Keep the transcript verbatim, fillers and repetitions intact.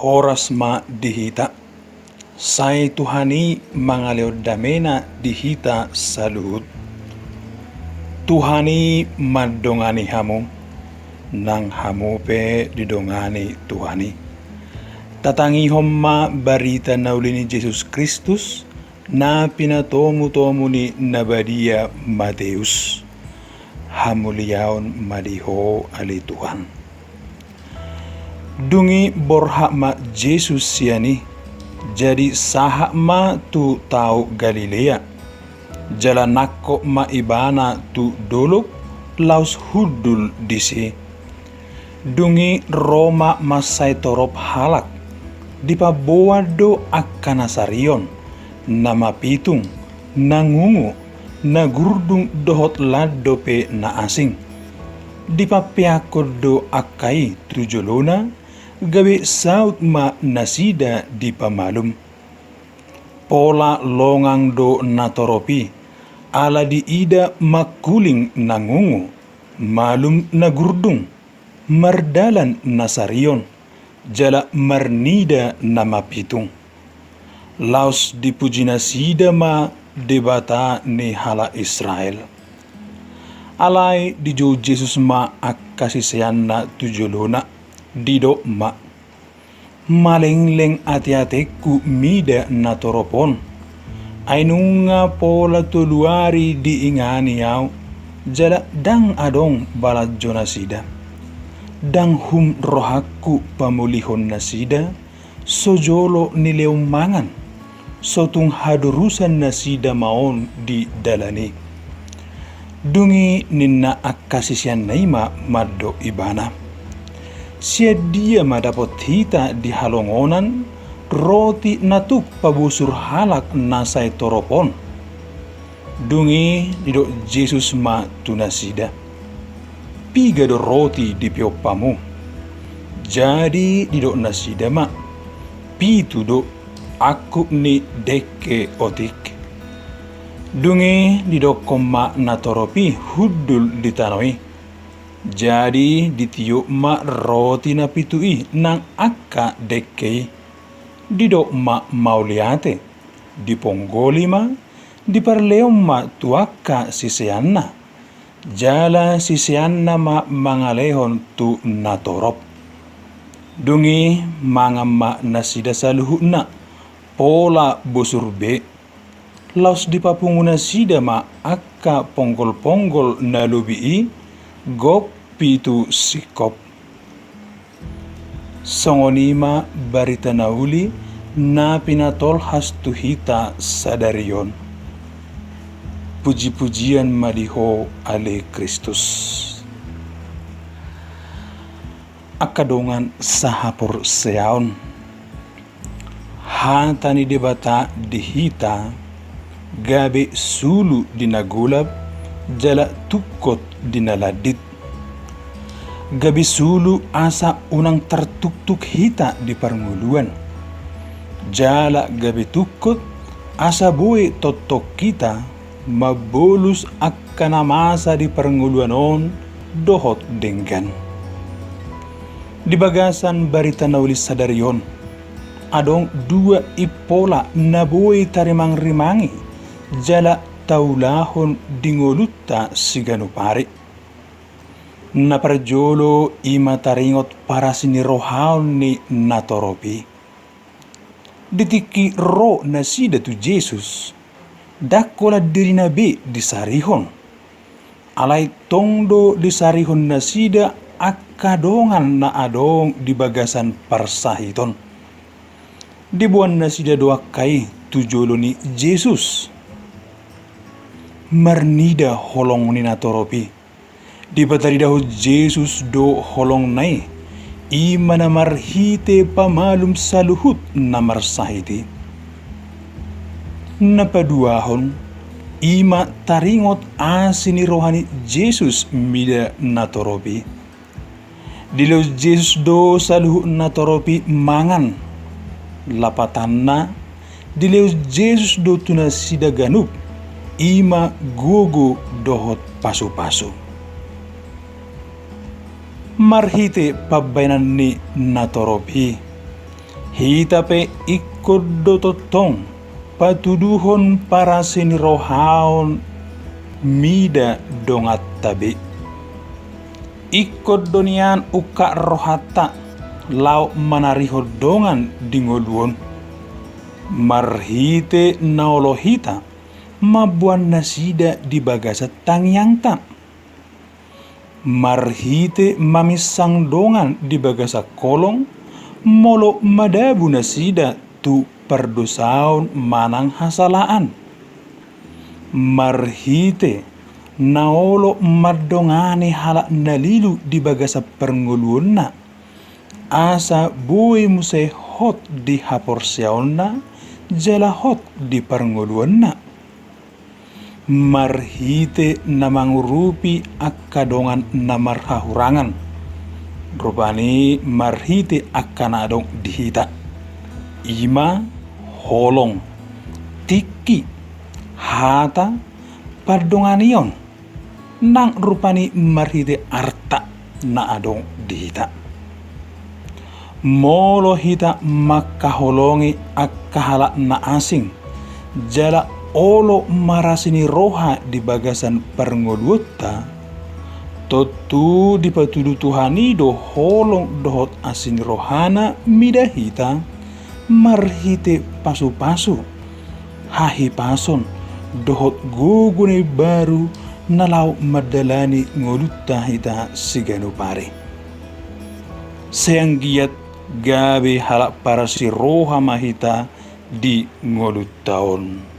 Horas ma di hita. Sai Tuhan i mangalehon damena di hita saluhut. Tuhan i mandongani hamu, nang hamu pe didongani Tuhan i. Tatangihon ma barita na uli ni Jesus Kristus, na pinatomutomu ni na badia Mateus. Hamuliaon ma di Ho ale Tuhan. Dung i borhat ma Jesus sian i, jadi sahat ma tu tao Galilea, jala nangkok ma Ibana tu dolok laos hundul disi. Dung i ro ma mansai torop halak, dipamboan do angka na sarion, na mapitung, na ngungu, na gurdung dohot lan dope na asing. Dipampeakkon do angka i tu jolona, gabe saut ma nasida dipamalum. Pola longang do natorop i, ala diida mangkuling na ngungu, malum na gurdung, mardalan na sarion, jala marnida na mapitung. Laos dipuji nasida ma Debata ni halak Israel. Alai dijou Jesus ma angka siseanna tu jolona, didok ma: Malengleng ateatengku mida natorop on. Ai nunga pola tolu ari diingani ahu, jala ndang adong balanjo nasida. Ndang hum rohangku pamulihon nasida, so jolo nilehon mangan, so tung hadorusan nasida ma on di dalan i. Dung i ninna angka siseanna i ma mandok Ibana: Sian dia ma dapot hita di halongonan roti na tuk pabosur halak na sai torop on? Dung i didok Jesus ma tu nasida: Piga do roti dipeop hamu? Jadi didok nasida ma: Pitu do, angkup ni dengke otik. Dung i didokkon ma natorop i hundul di tano i. Jadi ditiop ma roti na pitu i nang angka dengke i. Didok ma mauliate, diponggoli ma, diparlehon ma tu angka siseanna. Jala siseanna ma mangalehon tu natorop. Dung i mangan ma nasida saluhutna, pola bosur be. Laos dipapungu nasida ma angka ponggolponggol na lobi i, gok pitu singkop. Songon i ma barita na uli na pinatolhas tu hita sadari on. Pujipujian ma di Ho ale Kristus. Angka dongan sahaporseaon. Hata ni Debata di hita gabe sulu di na golap, jala tungkot di na landit. Gabe sulu asa unang tartuktuk hita di parngoluan. Jala gabe tungkot asa boi tongtong hita mambolus angka na masa di parngoluan on dohot denggan. Di bagasan barita na uli sadari on, adong dua impola na boi tarimangrimangi jala taulahon di ngolunta siganup ari. Na parjolo i ma taringot parasinirohaon ni natorop i. Di tingki ro nasida tu Jesus, ndang holan dirina be disarihon. Alai tong do disarihon nasida angka dongan na adong di bagasan parsahiton. Diboan nasida do angka i tu jolo ni Jesus. Marnida holong ni natorop i. Dipataridahon Jesus do holongna i, i ma na marhite pamalum saluhut na marsahit i. Na paduahon, i ma taringot asi ni roha ni Jesus mida natorop i. Dilehon Jesus do saluhut natorop i mangan. Lapatanna, dilehon Jesus do tu nasida ganup, i ma gogo dohot pasupasu. Marhite pambahenan ni natorop i, Hita pe ingkon do tongtong patuduhon parasi ni rohaon mida donganta be. Ingkon do nian ungkap rohanta laho manarihon dongan di ngolu on, marhite na olo hita mamboan nasida di bagasan tangiangta. Marhite maminsang dongan di bagasan holong, molo madabu nasida tu pardosaon manang hasalaan. Marhite na olo mandongani halak na lilu di bagasan parngoluonna, asa boi muse hot di haporseaonna jala hot di parngoluonna. Marhite na mangurupi angka dongan na marhahurangan, rupani marhite angka na adong di hita, i ma holong, tingki, hata, pardonganion, nang rupani marhite arta na adong di hita. Molo hita mangkaholongi angka halak na asing, jala olo marasi ni roha di bagasan parngoluonta, tontu dipatudu Tuhan i do holong dohot asi ni rohana mida hita, marhite pasupasu, hahipason, dohot gogo na imbaru na laho mandalani ngolunta hita siganup ari. Sai anggiat gabe halak parasi roha ma hita di ngolunta on.